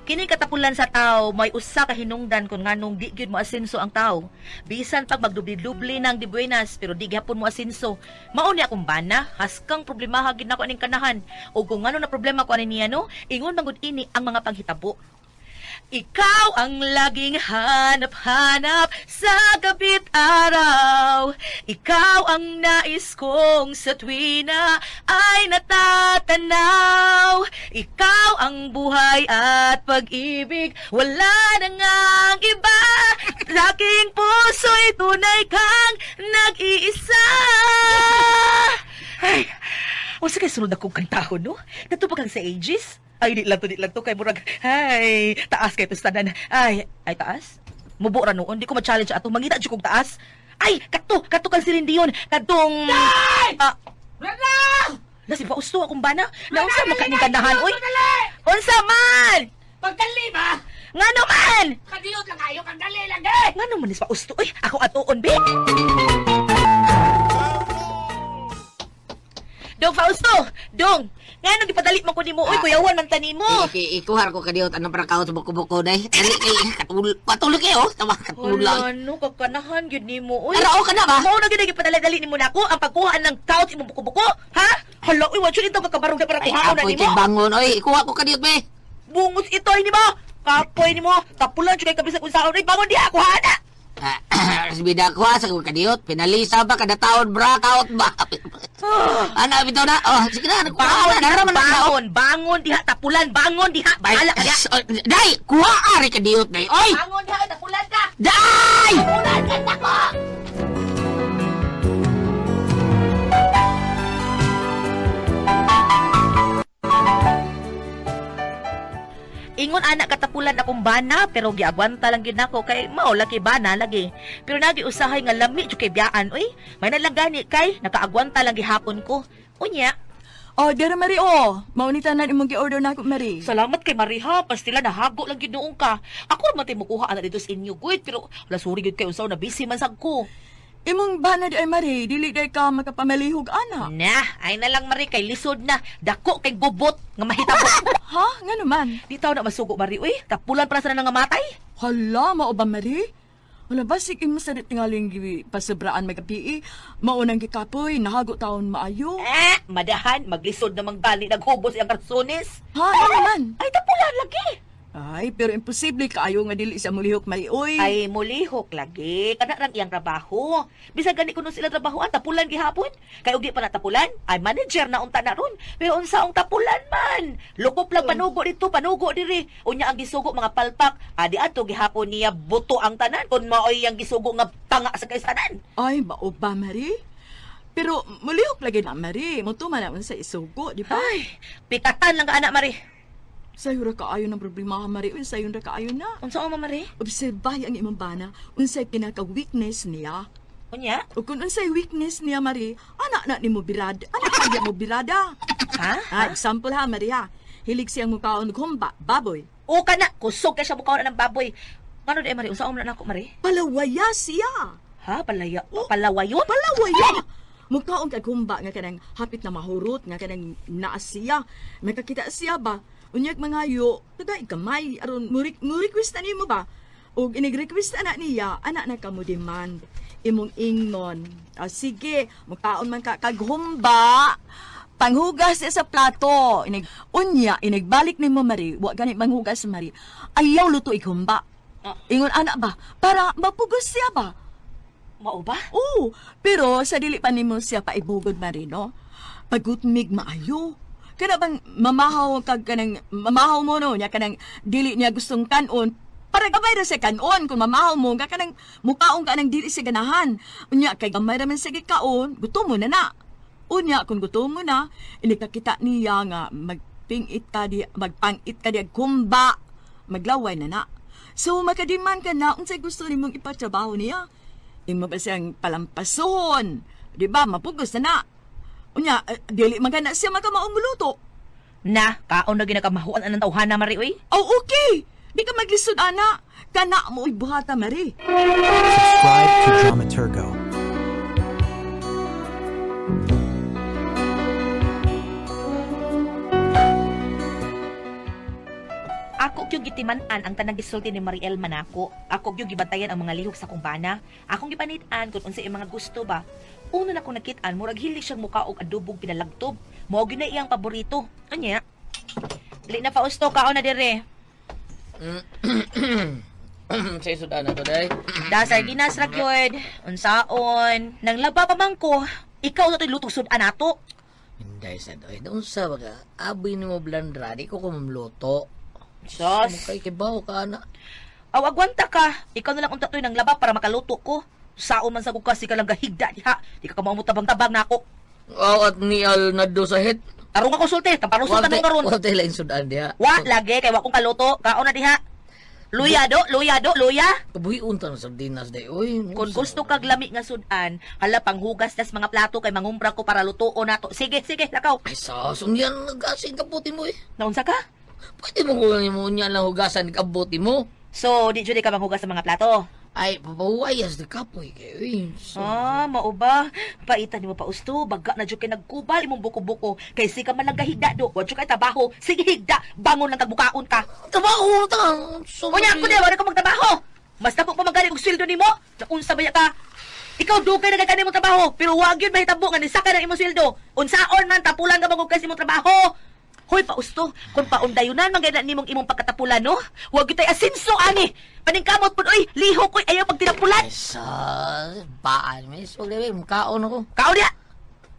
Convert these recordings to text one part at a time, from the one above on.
Kini katapulan sa tao may usa ka hinungdan kung nganong di gyud moasenso ang tao. Bisan pag magdubli-dubli ng dibuenas pero di gihapon moasenso. Mao ni akong bana, haskang problemaha gid nako aning kanahan. O kung ngano na problema ko ani niya no, ingon man gud ini ang mga panghitabo. Ikaw ang laging hanap-hanap sa gabi't araw. Ikaw ang nais kong sa tuwina ay natatanaw. Ikaw ang buhay at pag-ibig, wala na ngang iba. Sa aking puso'y tunay kang nag-iisa. Ay, unsa kay sunod akong kantahon, no? Nato pa kang sa ages? Ay, di lang to, di lang to. Kay murag, ay, taas kay tustanan. Ay, ay, taas? Mubo ra noon, di ko ma-challenge ato. Mangita jud kog taas. Ay, kato, kato kang Celine Dion. Katong... Ay! Ah, Nasi Fausto akong bana. Naunsa man ka kandahan, oy? Unsa man? Pagdali ba? Ngano man? Kadiyot lang kayo, pagdali lang eh! Ngano man ni Fausto, oy? Ako atuon, be. Dong Fausto, dong. Ngano gipadali man ko nimo, oy, kuyawan man tani mo. Ikuhar ko kadiyot, anong parang kaot sa buko-buko day? Dali kay, katulog kayo, oh. Tama, katulog. Wala no, kakanahan gyud nimo, oy. Ara, o ka na ba? Mao na gyud ang gipadali-dali nimo nako ang pagkuha ng couch imong buko-buko, ha? Hala, oy, wa jud ito kakabarong na para Ay, kuhaon na apoy nimo. kay bangon, oy. Ikuha ko kadiyot, be. Bungos ito ay nimo. Kapoy nimo. Tapulan jud kay kabisag unsaon oy, bangon diha kuha na. Ah, bida ko sa ko kadiyot. Pinalisa ba kada taon bra kaot ba? Ana bitaw na. Oh, sige na, kuha Bangon, na dara man na. bangon, bangon diha tapulan, bangon diha. Bahala ka diha. Day, kuha ari kadiyot day. Oy! Bangon diha tapulan ka. Day! Tapulan ka nako. Ingon anak katapulan akong bana pero giagwanta lang gyud nako kay mao laki bana lagi. Pero nagi usahay nga lami jud kay biyaan oy. May na lang gani kay nakaagwanta lang gihapon ko. Unya, Oh, dira Mari oh. Mao ni tanan imong gi-order nako Mari. salamat kay Mariha, pastila nahago lang gyud noon ka. Ako ra man tay mukuha ana dito sa inyo gud pero wala sorry gyud kay unsaw na busy man sad ko. Imong bana di ay Mari, dili day ka makapamalihog ana. Na, ay na lang Mari kay lisod na dako kay gubot nga mahitabo. Ha? Ngano man? Di taw na masugo Mari uy, tapulan para sa nga matay. Hala, mao ba Mari? Wala ba sig imo sa tingaling gi pasobraan magapi? Mao nang gikapoy, nahago taon maayo. Eh, madahan maglisod namang gani naghubos iyang karsones. Ha, ngano man? Ay tapulan lagi. Ay, pero imposible kaayo nga dili sa mulihok Mari oy. Ay mulihok lagi kana rang iyang trabaho. Bisag gani kuno sila trabahoan tapulan gihapon. Kay og di pa na tapulan, ay manager na unta na ron. Pero unsa ang tapulan man? Lukop lang panugo dito, panugo diri. Unya ang gisugo mga palpak, adi adto gihapon niya buto ang tanan kun maoy ang gisugo nga tanga sa kaysanan. Ay, mao ba Mari? Pero mulihok lagi na Mari, mutuman na sa isugo, di ba? Ay, pikatan lang ka anak Mari. Sayo ra kaayo ng problema Mari, uy, sayo ra kaayo na. Unsa man Mari? Obserbay ang imong bana, unsay pinaka-weakness niya. Unya? O kung unsay weakness niya, Mari, anak na nimo birad, anak kaya mo birada. Ha? Ah, example ha, Mari ha. Hilig siyang mukaon og humba, baboy. O ka na, kusog ka siya bukaon ng baboy. Ngano di Mari? Unsa man nako Mari? Palawaya siya. Ha, palaya, palawayon? Palawaya. Mukaon kag humba nga kanang hapit na mahurot nga kanang naa siya. Makakita siya ba? Unyag mangayo, tagay gamay aron murik mo request na nimo ba? Og inig-request ana niya, anak na kamo demand. Imong ingnon. Ah, sige, mukaon man ka kag humba. Panghugas siya sa plato. Inig, unya, inigbalik nimo Mari, wa gani manghugas Mari. Ayaw luto ighumba. Ah. Ingon ana ba? Para mapugos siya ba? Mao ba? Oo, pero sa dili pa nimo siya paibugod Marino. Pagutmig maayo. Kana bang mamahaw kag kanang mamahaw mo no nya kanang dili niya gustong kanon para gamay ra siya kanon kung mamahaw mo ka kanang mukaon ka nang dili siya ganahan. Unya kay gamay ra man siya gikaon, gutom mo na na. Unya kung gutom mo na, inikakita niya nga magpingit ka di magpangit ka di kumba, maglaway na na. So makadiman ka na unsay gusto nimong ipatrabaho niya. Imo ba siyang palampasuhon? Di ba? Mapugos na na. Unya, eh, dili man ka na siya makamaong muluto. Na, kaon na ginakamahuan anang tawhana Mari oy. Oh, okay. Di ka maglisod, ana. Kana mo buhata, Mari. Subscribe to Dramaturgo. Ako gyud gitiman-an ang tanang gisulti ni Mariel manako. Ako gyud gibantayan ang mga lihok sa akong bana. Akong gipanit-an kung unsa iyang mga gusto ba. Una na kong nakit-an, murag hili siyang muka og adobong pinalagtob. Mao gyud na iyang paborito. Anya? Dili na Fausto, kaon na dire. Sa sudan na to, day. Da sardinas ra gyud. Unsaon? Nang laba pa man ko, ikaw na to'y lutong sudan ato. Hinday sa doy. Doon sa baga, aboy ni mo blandra, di ko kumamluto. Sos. Kay kibaw ka na. Aw, agwanta ka. Ikaw na lang unta to'y nang laba para makaluto ko. Saon man sa ka si ka lang gahigda diha. Di ka kamao mo tabang-tabang nako. Aw, at ni al nado sa hit. Tarong ako sulti, tamparusul tanong karon. Wala tayo lain sudan diha. Wa lagi kay wa kong kaluto, kaon na diha. Luya do, luya do, luya. Kabuhiun ta ng sardinas day. Uy, Kung gusto kag lami nga sudan, hala panghugas tas mga plato kay mangumbra ko para lutuon nato. Sige, sige, lakaw. Ay, sos, unyan, nagasin kabuti mo eh. Naunsa ka? Pwede mo kung mo niya lang hugasan kabuti mo. So, di jud ka manghugas sa mga plato. Ay, papahuwayas na kapoy kayo eh. So, Ah, mao ba? Paitan nimo pa usto, baga na jud kay nagkubal imong buko-buko. Kay si ka man lang gahigda do, wa jud kay trabaho. Sige higda, bangon lang kag bukaon ka. trabaho ta. So, Unya ako di, wala ko magtrabaho. Mas dako pa magaling og sweldo nimo. Naunsa ba ya ka? Ikaw dugay na kay imong trabaho, pero wag yun mahitabo nga nisaka na imong sweldo. Unsaon man tapulan ka magugkas imong trabaho. Hoy pausto, kung paundayunan man gayud nimong imong pagkatapulan no. Wag gyud tay asinso ani. Paningkamot pud oy, lihok oy ayaw pagtinapulan. Ay, sos, baan, may so, gabi, mukhaon ako. Kaon niya.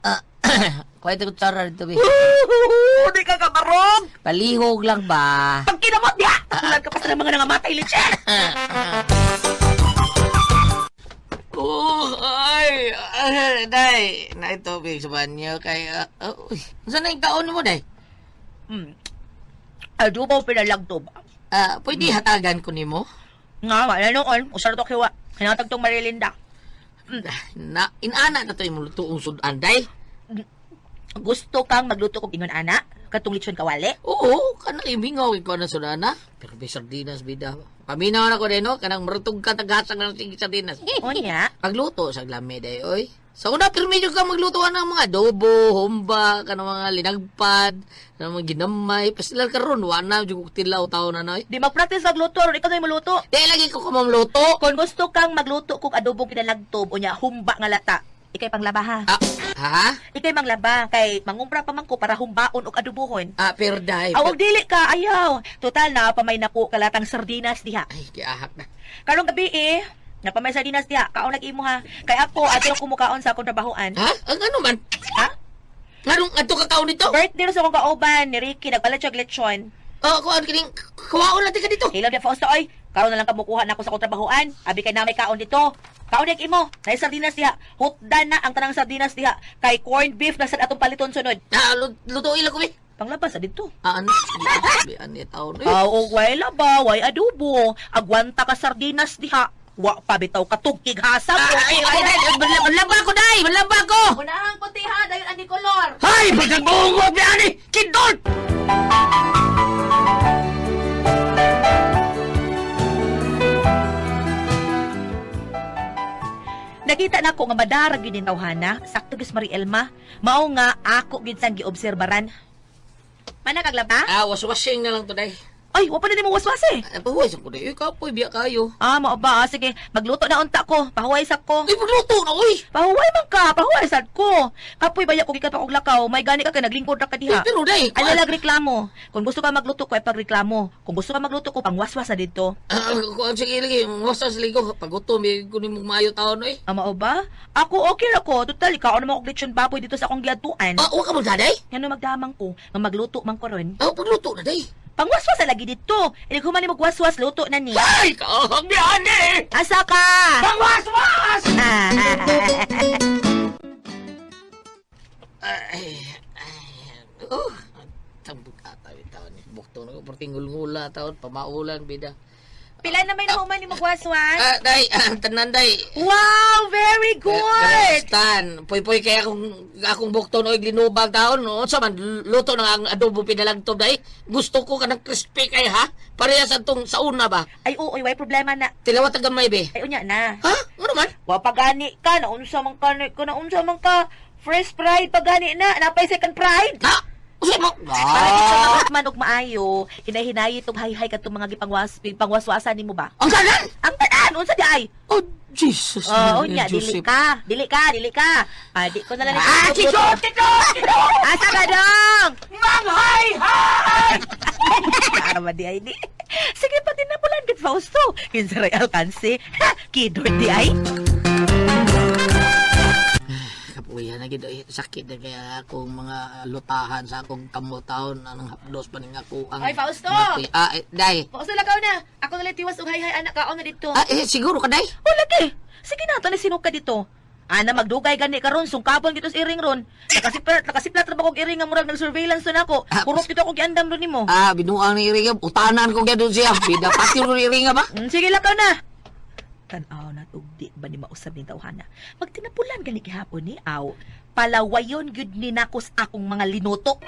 Ah, kuwait ko tsara dito, be. Di ka kabarog. Palihog lang ba? Pagkinamot niya. Tapulan ka pa sa mga nangamatay leche. Oh, ay, ay, day, naitubig sa banyo kay, uy, saan na yung kaon mo, day? Adobo pinalagtob. Ah, pwede hatagan ko nimo? Nga, wala noon. Usar to kiwa. Hinatag tong Marilinda. Na, inana na to yung lutoong sudan, day. Gusto kang magluto kog ingon ana? Katong lechon kawali? Oo, kanang imingaw ikaw na sudana. Pero may sardinas, bida. Paminaw na ko din, no? Kanang marutog ka, tagasang ng sige sardinas. Unya. Pagluto sa glami, day, oy. Sa una, pirmi ka magluto ng mga adobo, humba, kanang mga linagpad, kanang mga ginamay. Pasila karon wala na, yung tilaw tao na, noy. Di mag-practice magluto aron ikaw na yung maluto. Di lagi ko kumamluto. Kung gusto kang magluto kog adobong pinalagtob, unya humba nga lata. Ikay panglaba ha. Ah, ha? Ikay manglaba kay mangumpra pa man ko para humbaon og adobohon. Ah, pero day. Awag dili ka, ayaw. Total na pamay na ko kalatang sardinas diha. Ay, kiahak na. Karong gabi eh, napamay sardinas diha. Kaon nag imo ha. Kay ako adto ko mukaon sa akong trabahoan. Ha? Ang ano man? Ha? Nganong adto ka kaon nito? Birthday ra sa akong kauban ni Ricky nagpalit siya og lechon. Oh, kuan kining kuwaon natin ka dito. Hilaw di Fausto oy. Karon na lang kamukuha na ako sa akong trabahoan. Abi kay namay kaon dito. Kaon nag imo. Nay sardinas diha. Hutdan na ang tanang sardinas diha. Kay corned beef na sad atong paliton sunod. Ah, lutuin lang ko, be. Panglabas sa dito. Ah, ano? Be, ano yung taon? Eh. Aw, og way laba, way adobo. Agwanta ka sardinas diha. Wa pa bitaw katugkig hasap. Ah, ay, ay, ay, ay, manlaba ko, day! Manlaba ko! Unahang puti ha, dayon ani kolor. Hay! Pagkagbungog ni Ani! Kindol! Nakita na ko nga madarag yun yung tawhana, sakto gis Marielma. Mao nga ako gyud sang giobserbaran. Mana kag laba? Ah, waswashing na lang to, day. Ay, wa pa na nimo waswas eh. Ah, pahuway sa ko, day. Uy, kapoy, biya kayo. Ah, mao ba? Ah, sige, magluto na unta ko. Pahuway sa ko. Ay, pagluto na, uy! Pahuway man ka, pahuway sad ko. Kapoy baya ko gikan pa og lakaw, may gani ka kay naglingkod ra ka Uy, diha. pero, day, Ay lalag reklamo. Kung gusto ka magluto ko ay pagreklamo. Kung gusto ka magluto ko pangwaswas na dito. Ah, kuan, sige, lagi. Waswas, lagi ko. Pagutom, eh, kunin mong maayo taon, eh. Ah, mao ba? Ako okay ra ko. Total ikaw naman og lechon baboy dito sa akong giadtuan. Ah, huwag ka magdaday? Ngano magdamang ko nga magluto man ko ron. Ah, pagluto na, day. Pangwaswas na lagi dito. Inig human ni magwaswas luto na ni. Ay, kaahag ni Ani! Asa ka? Pangwaswas! Ah, ah, ah, ah. Ay, ay, oh, tambog ata yung taon ni. Bukto na ko, portingul-ngula taon, pamaulan, bida. Pila na may nahuman ni magwaswas? Ah, day, ah, tanan, day. Wow, very good. Stan, puy-puy kaya akong, akong bukton oy linubag taon, no? Sa man, luto na ang adobo pinalagtob, day. Gusto ko kanang crispy kay ha? Parehas atong sa una ba? Ay oo, way problema na. Tilawat ang gamay, be. Ay unya na. Ha? Ano man? Wa pa gani ka, naunsa man ka, na- ka naunsa man ka. First pride pa gani na, napay second pride. Ha? Usa mo. Para di siya Ah. mahatman og maayo, hinay-hinayi tong hayhay kadtong mga gipangwas pangwaswasan nimo ba? Ang tanan. Ang tanan unsa di ay? Oh Jesus. Oo, Maria unya dili Joseph. ka. Dili ka, dili ka. Ah, di ko na lang Ah, Chicho, Chicho, Chicho! Asa ka dong? Manghay-hay! Tama di ay di. Sige pa tinapulan gid Fausto. Kinsa ray alkanse. Ha, kidor di ay. Kapuya na gid ay sakit na kaya akong mga lutahan sa akong kamutaon anong hapdos pa ning ako ang Ay, Fausto! Ah, eh, day. Fausto lagaw na. Ako na lang tiwas og hayhay anak kaon na dito. Ah, eh, siguro ka day. O lagi. Sige na, to na sinok ka dito. Ana magdugay gani karon sungkabon gito sa iring ron. Nakasiplat, nakasiplat ra ba kog iring nga murag nag-surveillance to nako. Ah, Kurot gito akong giandam ron nimo. Ah, binuang ni Iringa. Utanan ko gyud siya. Bida pati ko ni Iringa ba? Sige lakaw na. Tan-aw na tug di ba ni mausab ni tawhana. Magtinapulan gani gihapon ni aw. Palawayon gyud ni nakos akong mga linuto.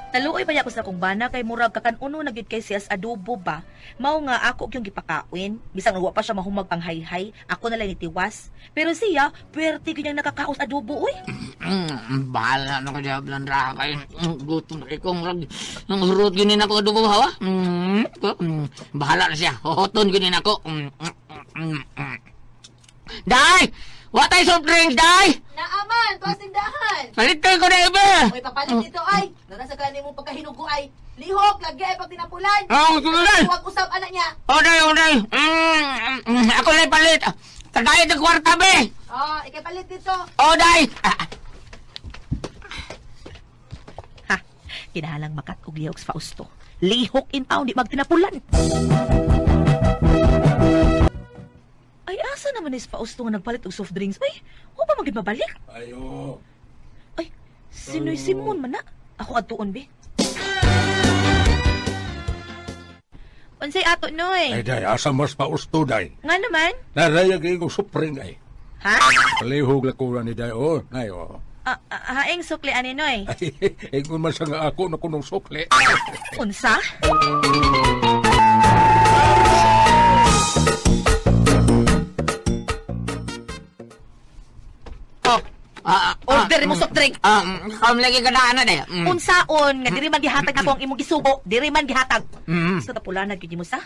Naluoy pa ako sa akong bana kay murag kakan-uno na gyud kay siya sa adobo ba. Mao nga ako yung gipakain. Bisan wa pa siya mahumag ang hayhay, ako na lang nitiwas. Pero siya, puwerte gyud niyang nakakaos adobo uy. Bahala na ko diya blandra kay gutom na kay kong rag. Nang hurot gyud ni nako adobo hawa. Bahala na siya. Hohoton gyud ni nako. Day! Wa tay soft drink, day! Naaman, tuwas tindahan. Palitan ko na iba. Oy, papalit dito ay. Nara sa kanin mong pagkahinugo ay. Lihok, lagi ay pag tinapulan. Oh, tuloy. Huwag usab anak niya. Oh, day, oh, day. Ako na palit. Tagayad ang kwarta, be. Oh, ikapalit dito. Oh, day. Ah, ah. Ha, kinahalang makat og lihok sa Fausto. Lihok in town, di magtinapulan. Ay, asa naman is Fausto nga nagpalit og soft drinks? Ay, wa ba magid mabalik? Ayo. Ay, sinoy Simon man na. Ako adtuon be. Unsay ato noy? Ay, day, asa mas pausto, day. Nga naman? Narayag yung supring, ay. Ha? Palihog lakura ni day, oh. Nay, oh. Ah, ah, haing sukli ani noy. Ay, ingon man siya nga ako na kunong sukli. Unsa? Oh. Ah, ah, Order mo soft drink. Ah, kam lagi ka na, ana, day. Unsaon nga diri man gihatag ako ang imong gisugo, diri man gihatag. Sa tapulanan gyud nimo sa.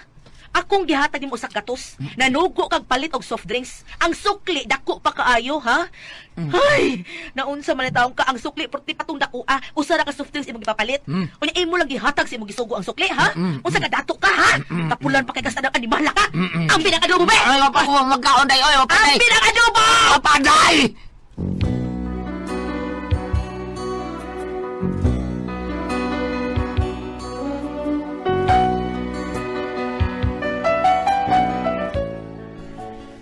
Akong gihatag nimo usa ka gatos. Nanugo kag palit og soft drinks. Ang sukli dako pa kaayo, ha? Hay, naunsa man ni taong ka ang sukli perti patong dako ah. Usa ra ka soft drinks imong gipapalit. Unya imo lang gihatag sa imong gisugo ang sukli, ha? Unsa ka dato ka, ha? Tapulan pa kay kas anang animal ka. Ang binang adobo be. Ay, wapa ko magkaon, day. Oy, wapa, Ang day. binang adobo! Wapa, day!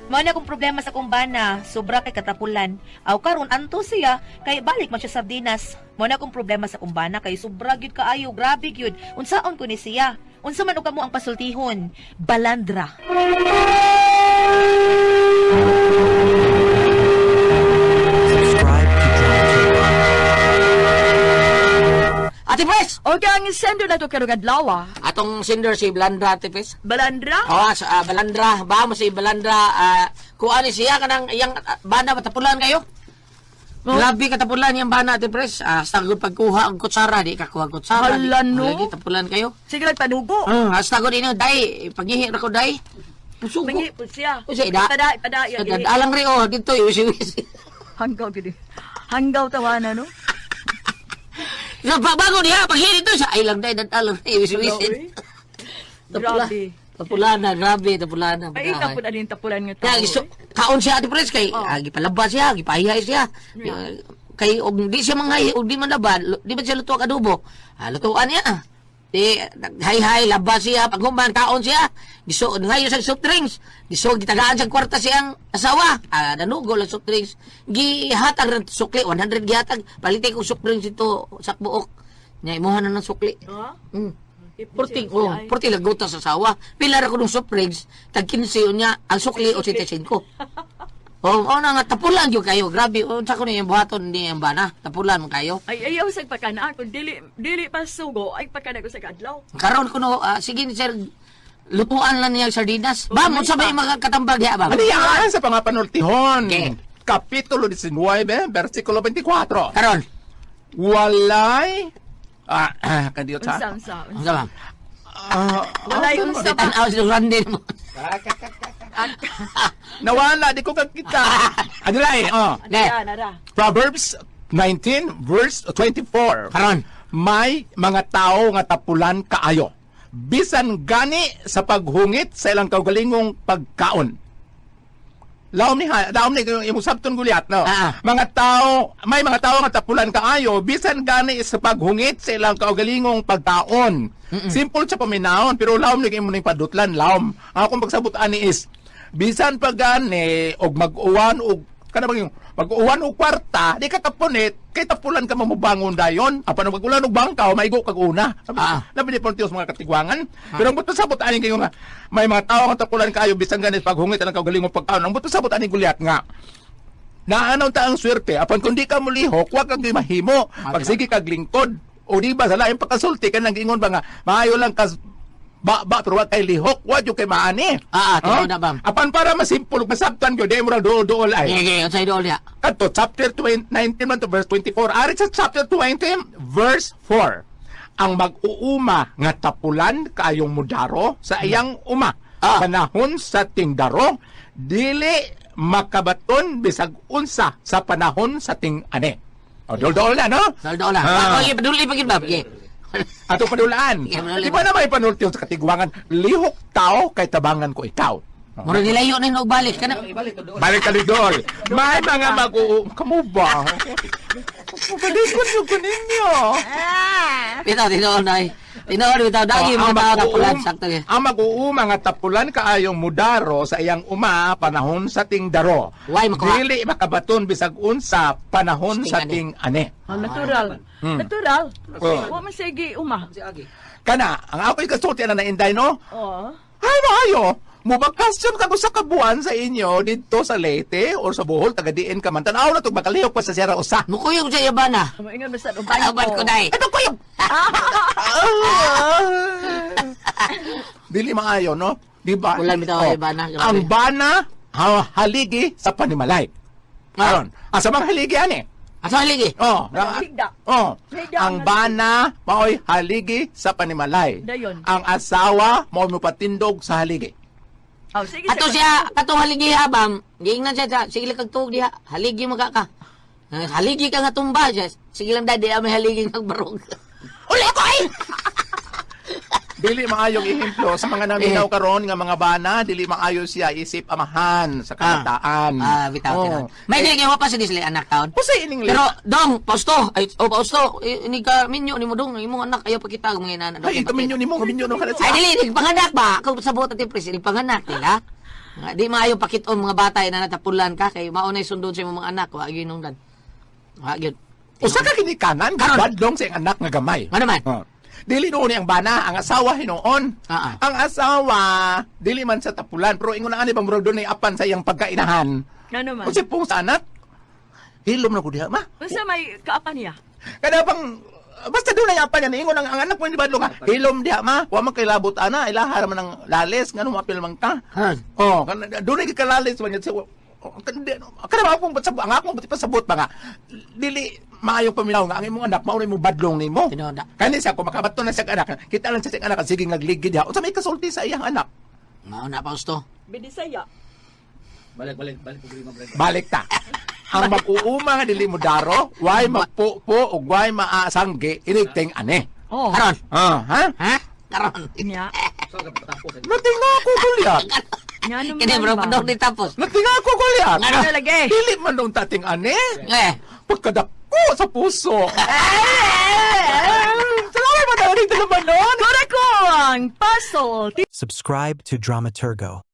Mao na akong problema sa kumbana, sobra kay katapulan. Aw karon anto siya kay balik man siya sardinas. Mao na akong problema sa kumbana kay sobra gyud kaayo, grabe gyud. Unsaon ko ni siya? Unsa man og kamo ang pasultihon? Balandra. Subscribe to Dramaturgo. Ate Pres! Okay, ang sender na to karong adlaw. Ah. Atong sender si Blandra, Ate Pres. Balandra? Oh, sa Balandra, ba mo si Balandra, kuan ni siya kanang iyang bana matapulan kayo. Oh. Grabe katapulan iyang bana Ate Pres. Ah, sagod pagkuha ang kutsara, di ka kuha ang kutsara. di- Hala, no? Lagi tapulan kayo. Sige lang panugo. Hasta ko din day, paghihi ra ko day. Pusugo. Mangi po siya. Usa ida. Pada, pada. Sa Alang ri oh dito iwisi-wisi. Hanggaw gid. Hanggaw tawana no. Sa bago niya paghihi dito sa ay lang day dadalang iwisi-wisi. Tapula. Grabe. Tapula na, grabe, tapula na. Ay, tapon ani tapulan nga Kaya tao. giso, kaon siya Ate Pres kay Oh. gipalaba siya, gipahihay siya. Kay og di siya manghay, og di man laba, di man siya luto ang adobo. Ah, lutuan niya. Di hay-hay laba siya, paghuman kaon siya. Giso ngayo sa soft drinks. Giso gitagaan sa kwarta siyang asawa. Ah, nanugo lang soft drinks. Gihatag rin sukli 100 gihatag. Palite kog soft drinks ito sa buok. Nya imuha na ng sukli. Ha? Purti, oh, purti laguta sa sawa. Pila ra ko nung soft drinks, tag 15 unya, ang sukli 85. Oh, oh na nga tapulan gyud kayo. Grabe, unsa ko ni buhaton ni ang bana? Tapulan mo kayo. Ay, ayaw sa pagkana kung dili dili pa sugo ay pagkana ko sa kadlaw. Karon kuno sige ni sir, lutuan lang niya ang sardinas. Bam, unsa ba yung mga katambag diha bam? Ano yan sa pangapanultihon? Okay. Kapitulo 19, versikulo 24. Karon. Walay... Kandiyo Unsa sa... unsa. unsa. Unsa bam? Walay unsa pa. Tan-aw si Randy mo. Nawala, di ko kakita. Ano lang eh, oh. Ne. Nara, nara. Proverbs 19, verse 24. Karon. May mga tao nga tapulan kaayo. Bisan gani sa paghungit sa ilang kaugalingong pagkaon. Laom ni ha, laom ni imong sabton gulyat no. Mga tao, may mga tao nga tapulan kaayo bisan gani sa paghungit sa ilang kaugalingong pagkaon. Simple sa paminahon pero laom ni imo ning padutlan laom. Ang akong pagsabot ani is bisan pa gani og mag-uwan og kana bang yung mag-uwan og kwarta di ka kapunit kay tapulan ka mamubangon dayon apan og mag-ulan og bangkaw maigo kag una. Labi ni Pontius mga katigwangan. Pero ang buto sabot ani kayo nga may mga tao nga tapulan kaayo bisan gani sa paghungit ang kaugalingong pagkaon. Ang buto sabot ani gulyat nga naanaw ta ang swerte apan kung di ka mulihok wa kang mahimo pagsige kag lingkod o di ba sa laing pagkasulti kanang giingon ba nga maayo lang kas ba ba pero wa kay lihok wa jud kay maani. Tinuod na, bam. Apan para masimpol ug masabtan gyud di mo ra duol-duol ay Sige, unsay duol diha? kadto chapter 20, 19 man to verse 24 ari sa chapter 20 verse 4 ang mag-uuma nga tapulan kaayong mudaro sa iyang uma panahon sa tingdaro dili makabaton bisag unsa sa panahon sa ting-ane. O dol-dol na no. Duol na. Okay, paduli pa gid bam. Okay. Ato padulaan. Sige, paduli Di ba na may panulti sa katigwangan lihok tao kay tabangan ko ikaw. Mura nilayo na og balik kana. Balik ka dol. May mga mag-uu... Kamu ba? Magalikod yung kuninyo. Bitaw tinuod na. Tinuod bitaw dagi Oh, mga ang tao tapulan sakto gyud. Ang mag-uuma nga tapulan kaayong mudaro sa iyang uma panahon sa tingdaro. Why makuha? Dili makabaton bisag unsa panahon sa Ting ting-ane. Ah, natural. Natural. Oh. Wa man sige uma. Kana, ang ako'y kasulti na nainday no? Oo. Ay, maayo! Mubakasyon ka sa kabuan sa inyo dito sa Leyte or sa Bohol, taga diin ka man. Tanaw na to, makalihok pa sa Sierra Usa. Mukuyog sa iya bana. Moingon basta uban Uban ko dai. Ito ko yung... Dili maayo, no? Di ba? Ulan bitaw, ay, bana. Grabe. Ang bana, haligi sa panimalay. Aron, asa mang haligi ani? Asa haligi? Oh, Higda. Oh. Higda Ang ang bana maoy haligi sa panimalay. Dayon. Ang asawa maoy mopatindog sa haligi. Oh, sige. Ato sige. siya, katong haligi ha bam. Giingnan siya sa sige lang kag tuog diha. Haligi mo ka ka. Haligi ka nga tumba siya. Sige lang dadi may haligi nagbarog. Uli ko ay. Dili maayong ehemplo sa mga naminaw karon nga mga bana, dili maayo siya isip amahan sa kabataan. Bitaw Oh. tinuod. May dili kay wa pa sa disli anak taon. Usay ining Pero dong, pausto, ay oh pausto, ini ka minyo ni mo dong, imong anak ayaw pakita ang mga inana dong. Ay, ito minyo nimo, minyo no kana Ay siya. dili ni panganak ba? Ako sa buot ati pres, ini panganak nila. Nga, di maayo pakiton mga bata na natapulan ka kay mao nay sundon sa imong mga anak, wa gyud nungdan. Wa gyud. Usa ka kinikanan, Karon. badlong sa iyang anak nga gamay. Ano man? Oh. Dili noon ang bana, ang asawa hinuon. Ang asawa dili man sa tapulan, pero ingon na ani bang murag dunay apan sa iyang pagkainahan. Ngano man? Unsay pong sa anak? Hilom na ko diha ma. Unsa may kaapan niya? Kada pang basta doon ay apan yan ingon ang anak mo hindi badlong ha. Hilom diha ma, wa man kay labot ana, ilaha ra man ang lalis ngano mapil man ka. Karon. Oh, kana doon ay kalalis man yan siya. Kada ba akong pasabot, ang akong pasabot ba nga dili maayong paminaw nga ang imong anak mao imong badlong nimo. Tinuod na. Kani siya kung makabato na siya ang anak, kita lang siya sa anak sige ngagligid diha. Unsa may kasulti sa iyang anak? Mao na pausto. Binisaya. Balik ta. Ang mag-uuma nga dili mo daro, way magpupo ug way maasangge inigting ane. Oh. Karon. Ah, ha? Ha? Karon. Nya. Natinga ako gulyat. Ngano man? Kini bro, ba? padong di tapos. Natinga ako gulyat. Ngano? Ano lagi? Dili man dong tating ane. Eh, Pagkadako sa puso. Salamat ba na rin naman nun? Kora ko ang puzzle. Subscribe to Dramaturgo.